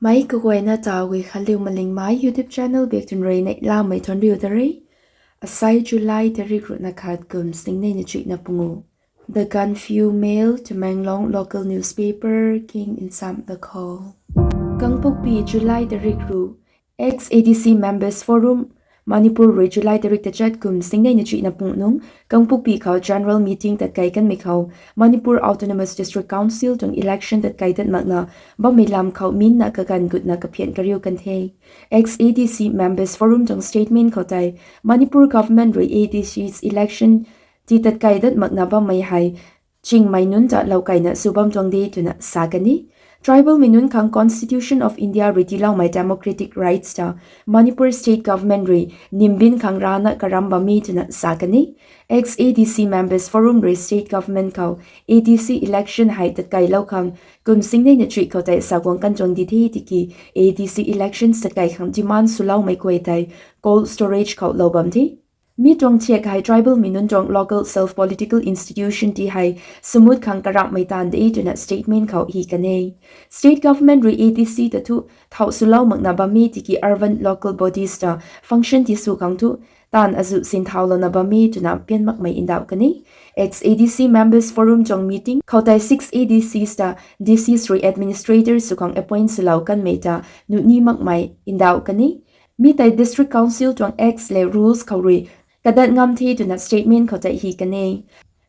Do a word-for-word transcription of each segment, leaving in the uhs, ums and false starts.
Mei kaguayna ta Guikhanliu Malingmei YouTube channel biak tun rui neihlamei thuanc riu da re. Asai July tarik ruhna khat kum singneina chuihna pungu. The Gaanphiu Mail, Tamenglong local newspaper king nsam da khou. Kangpokpi, July tarik ruh. Ex-A D C Members Forum, Manipur rui July tarik tachat kum singneina chuihna pungu nung Kangpokpi khou general meeting tatkai kanmei khou Manipur Autonomous District Council tuang election tatkai dat makna bammei lam khou minna kaganv gutna kaphian kariu kan the. Ex-A D C Members Forum tuang statement khou tei Manipur government rui A D C's election ti tatkai dat makna bammei hei chingmei nunc ta loukaina sw bam tuang de twna sa kan e. Tribalmei nunc khang Constitution of India rui tiiloumei democratic rights ta Manipur state government rui nimbin khang rana karam bam e twna sa kan e. Ex-A D C Members Forum rui state government khou A D C election hei tatkailou khang kum singneina chuih khou tei sa guang kan tuang di the tiki A D C elections tatkai khang demand swloumei guay tei cold storage khou lou bam the. Mi tuang thiak hei tribalmei nunc tuang local self political institution ti hei smooth khang karamhmei taanv de twna statement khou hi kan e. State government rui A D C ta thu thau swlou makna bam e tiki urban local bodies ta function ti sw khang thu taanv azuh sinthaw louna bam e twna pian makmei ndauh kan e. Ex-A D C Members Forum tuang meeting khou tei six A D Cs ta D Cs rui administrator sw khang appoint swlou kanmei ta nuh ni makmei ndauh kan e. Mi tei District Council tuang acts le rules khou rui kadat ngam the twna statement khou tei hi kan e.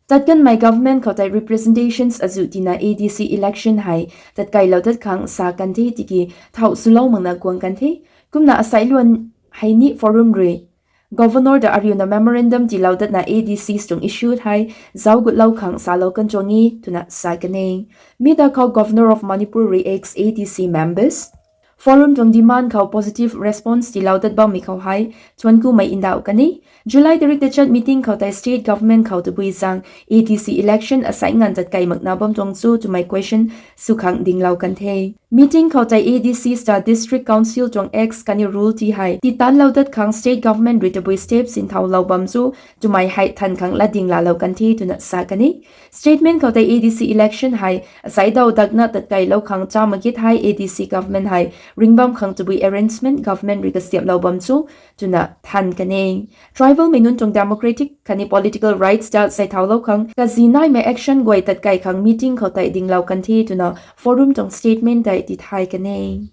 Tat kanmei government khou tei representations azuh tina A D C election hei tatkailou dat khang sa kan the tiki thau swlou makna guang kan the. Kumna asai luan hei ni forum rui Governor ta ariuna memorandum tiilou datna A D Cs tuang issue hei zauc gutlou khang salou kan tuang e twna sa kan e. Mi ta khou Governor of Manipur rui ex-A D C members Forum tuang demand khou positive response tiilou dat bammei khou hei thuanc kumei ndauh kan e. July tarik tachat meeting khou tei state government khou tabui zaeng A D C election asai nganv tatkai makna bam tuang cho twmei question sw khang dinglou kan the. Meeting khou tei A D Cs ta District Council tuang acts khatni rule ti hei titanlou dat khang state government rui tabui step sinthaulou bam cho twmei hei than khang latding laalou kan the twna sa kan e. Statement khou tei A D C election hei asai daw dakna tatkailou khang cha makit hei A D C government hei ringbam khang tabui arrangement government rui kasiamhlou bam cho twna than kan e. Tribalmei nunc tuang democratic khatni political rights ta seithaulou khang kazi naimei action guay tatkai khang meeting khou tei dinglou kan the twna forum tuang statement tei tithay kan e.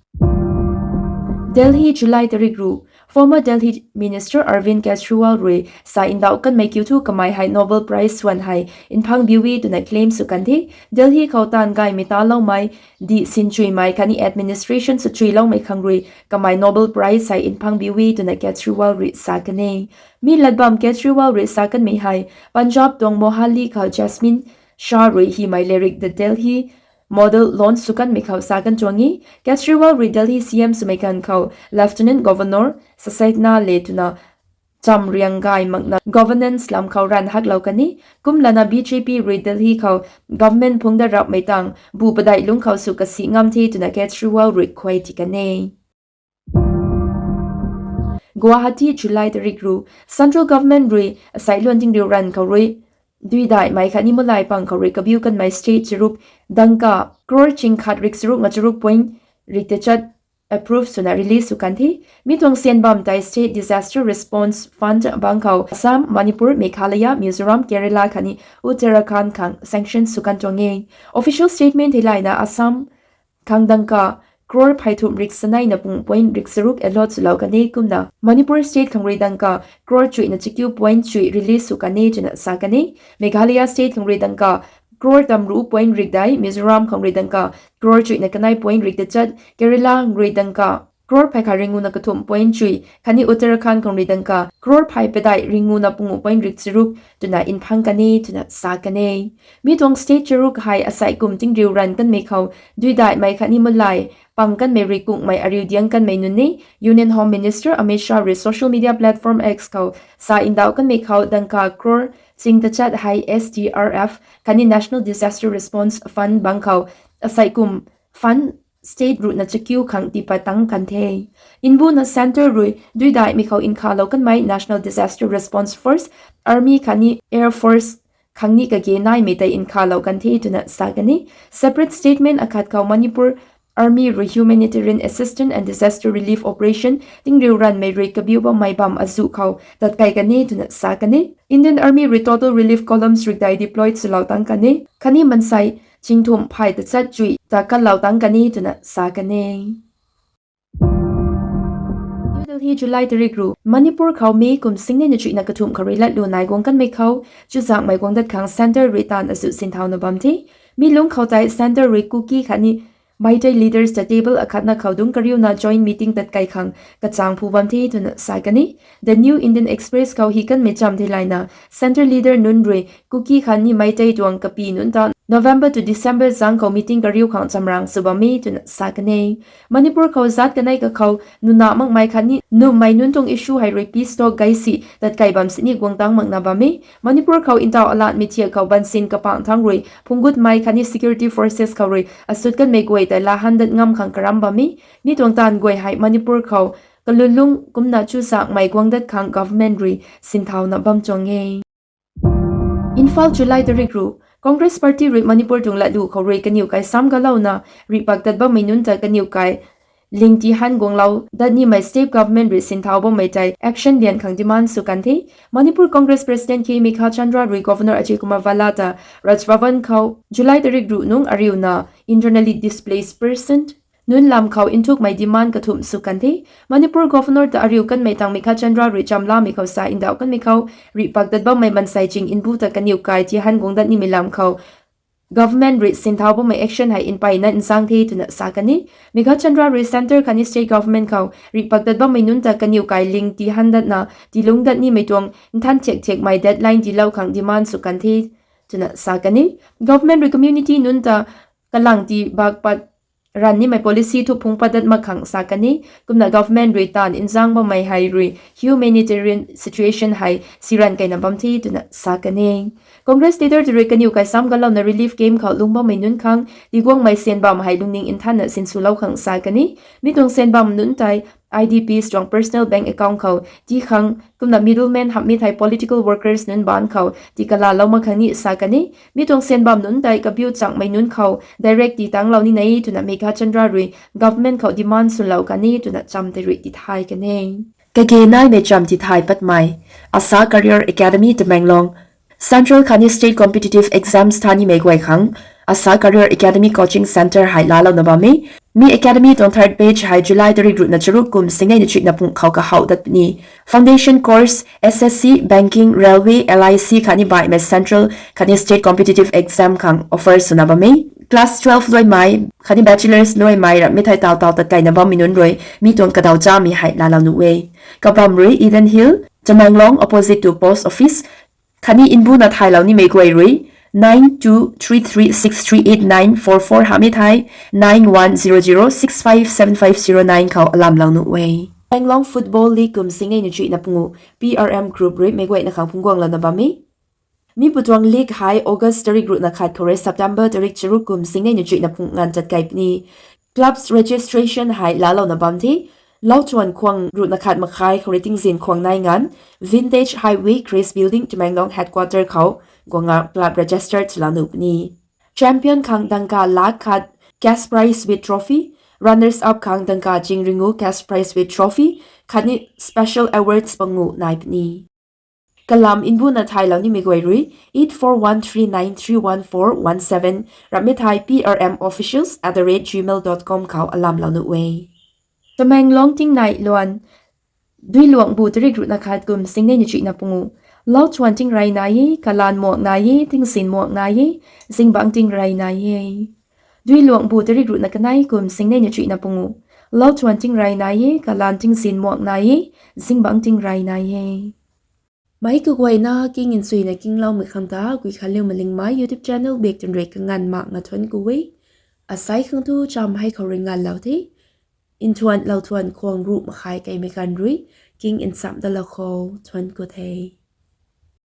Delhi, July tarik ruh. Former Delhi Minister Arvind Kejriwal rui sa ndauh kanmei kiu thu kamei hei Nobel Prize swan hei nphangbiu e twna claim sw kan the. Delhi khou taanv gaymei taloumei di sinchuimei khatni administration swchuiloumei khang rui kamei Nobel Prize hei nphangbiu e twna Kejriwal rui sa kan e. Mi latbam Kejriwal rui sa kanmei hei Punjab tuang Mohali khou Jasmine Shah rui himei lairik The Delhi Model launch sw kanmei khou sa kan tuang e. Kejriwal rui Delhi C M swmei ganv khou Lieutenant Governor Sasena le twna chamriang gay makna governance lam khou ranv haklou kan e. Kumlana B J P rui Delhi khou government phungc dat rapmei tang bu padeih lungc khou sw kasi ngam the twna Kejriwal rui khuay ti kan e. Guwahati, July tarik ruh. Central government rui asai luan tingriu ranv khou rui duidaihmei khatni mulai pang khou rui kabiu kanmei state charuk dangka crore ching khat rik charuk nga charuk point rik tachat approve swna release sw kan the. Mi tuang syan bam tei State Disaster Response Fund bang khou Assam, Manipur, Meghalaya, Mizoram, Kerala khatni Uttarakhand khang sanction sw kan tuang e. Official statement theilayna Assam khang dangka crore pheythumh rik saneina pung point rik charuk allot swlou kan e kumna Manipur state khang rui dangka crore chuihna chakiu point chuih release sw kan e twna sa kan e. Meghalaya state khang rui dangka crore tamruh point rik dai, Mizoram khang rui dangka crore chuihna kanei point rik tachat, Kerala khang rui dangka crore phey khat ringuna kathumh point chuih khatni Uttarakhand khang rui dangka crore phey padeih ringuna pungu point rik charuk twna nphang kan e twna sa kan e. Mi tuang state charuk hei asai kum tingriu ranv kanmei khou duidaihmei khatni mulai pang kanmei rui kungmei ariu diang kanmei nunc e. Union Home Minister Amit Shah rui social media platform X khou sa ndauh kanmei khou dangka crore ching tachat hei S D R F khatni National Disaster Response Fund bang khou asai kum fund state ruhna chakiu khang tiipat tang kan the. Mbuna centre rui duidaihmei khou nkhalou kanmei National Disaster Response Force, Army khatni Air Force khang ni kage naimei tei nkhalou kan the twna sa kan e. Separate statement akhat khou Manipur Army rui humanitarian assistance and disaster relief operation tingriu ranmei rui kabiu bammei bam azuh khou tat kai kan e twna sa kan e. Indian Army rui total relief columns rikdai deployed swlou tang kan e. Khatni mansei chingthumh phay tachat chui ta kalou tang kan e twna sa kan e. New Delhi, July tarik ruh. Manipur khou May kum singnei na chuihna kathumh khou rui latlu nai guang kanmei khou, chuzaenghmei guang dat khang Centre rui taanv azuh sinthauna bam the. Mi lungc khou tei Centre rui Kuki khatni Meitei leaders ta table akhatna khou dungc kariuna joint meeting tat kai khang kachang phu bam the twna sa kan e. The New Indian Express khou hi kanmei cham theilayna, Centre leader nunc rui Kuki khatni Meitei tuang kapi nunc ta November to December zang khou meeting kariu khang chamrang sw bam e twna sa kan e. Manipur khou zat kanei kakhou nuna makmei khatni nummei nunc tuang issue hei rui peace talk gaisi tat kai bam sini guang tang makna bam e. Manipur khou ntaw alatmei thiak khou bansin kapang thang rui phunggutmei khatni security forces khou rui asut kanmei guay tei laa han dat ngam khang karam bam e. Mi tuang taanv guay hei Manipur khou kalunlung kumna chuzaenghmei guang dat khang government rui sinthauna bam tuang e. Imphal, July tarik ruh. Congress Party rui Manipur tuang latlu khou rui kaniw kai sam galouna rihpak tat bammei nunc ta kaniw kai ling ti han guanglou dat nimei state government rui sinthau bammei tei action lian khang demand sw kan the. Manipur Congress President K Meghachandra rui Governor Ajay Kumar Bhalla ta Raj Bhavan khou July tarik ruh nungc ariuna internally displaced person nunc lam khou nthukmei demand kathumh sw kan the. Manipur Governor ta ariu kanmei tang Meghachandra rui chamlamei khou sa ndauh kanmei khou rihpak tat bammei mansei ching nbu ta kaniw kai ti han guang dat nimei lam khou government rui sinthau bammei action hei mpeyna nzang the twna sa kan e. Meghachandra rui centre khatni state government khou rihpak tat bammei nunc ta kaniw kai ling ti han datna tilung dat nimei tuang nthan thiak thiakmei deadline tilou khang demand sw kan the twna sa kan e. Government rui community nunc ta kalang ti bak pat ran nimei policy thu phungc pat dat mak khang sa kan e. Kumna government rui taanv nzang bammei hei rui humanitarian situation hei siran kaina bam the twna sa kan e. Congress leader ta rui kaniw kai sam galouna relief camp khou lung bammei nunc khang tiguangmei syan bam hei lungning nthanna sinswlou khang sa kan e. Mi tuang syan bam nunc tei I D Ps tuang personal bank account khou ti khang kumna middleman hamhmei thei political workers nunc baanc khou ti kalalou mak khang ni sa kan e. Mi tuang syan bam nunc tei kabiu changmei nunc khou direct ti tanglou ni nai twna Meghachandra rui government khou demand swlou kan e twna cham tei rui tithay kan e. Kage naimei cham tithay patmei, ASHA Career Academy Tamenglong, Central khatni State Competitive Exams thanimei guay khang ASHA Career Academy Coaching Centre hei laalouna bam e. Mi academy tuang third batch hei July tarik ruhna charuk kum singnei na chuihna pung khou kahaw dat puni. Foundation course, S S C, Banking, Railway, L I C khatni baihmei Central khatni State Competitive Exam khang offer swna bam e. Class twelve luaimei khatni bachelors luaimei ramhmei thei taw taw tat kaina bammei nunc rui mi tuang kadaw chamei hei laalou nuh e. Kabam rui Eden Hill, Tamenglong, opposite to post office, khatni nbuna thaylou nimei guay rui nine two three three six three eight nine four four hamhmei thei nine one zero zero six five seven five zero nine khou alamlou nuh e. Tamenglong Football League kum singnei na chuihna pungu P R M group rui meic guayna khang phungc guanglouna bam e. Mi pu tuang league hei August tarik ruhna khat khou rui September tarik charuk kum singnei na chuihna pung nganv tat kai puni. Clubs registration hei laalouna bam the. Lauthuan khwang ruhna khat makhai khou rui tingzin khwang nai nganv Vintage Highway, Grace Building, Tamenglong headquarter khou guanga club registered swlou nuh puni. Champion khang dangka lakh khat cash prize with trophy, runners up khang dangka ching ringu cash prize with trophy khatni special awards pangu nai puni. Kalam nbuna thaylou nimei guay rui eight four one three nine three one four one seven ramhmei thei P R M officials at the rate gmail dot com khou alamlou nuh e. Tamenglong tingnai luan. Duiluangbu tarik ruhna khat kum singnei na chuihna pungu. Lauthuan tingrey nai e, kalaan muak nai e, tingzin muak nai e, zingbangc tingrey nai e. Duiluangbu tarik ruhna kanei kum singnei na chuihna pungu. Lauthuan tingrey nai e, kalaan tingzin muak nai e, zingbangc tingrey nai e. Meic kaguayna king nchuina kingloumei khang ta Guikhanliu Malingmei YouTube channel bak twn rui kanganv mak nga thuanc ku e. Asei khang thu cham hei khou rui nganvlou the. Nthuan lauthuan khwang ruh makhai keimei ganv rui king nchamh dalou khou thuanc ku the.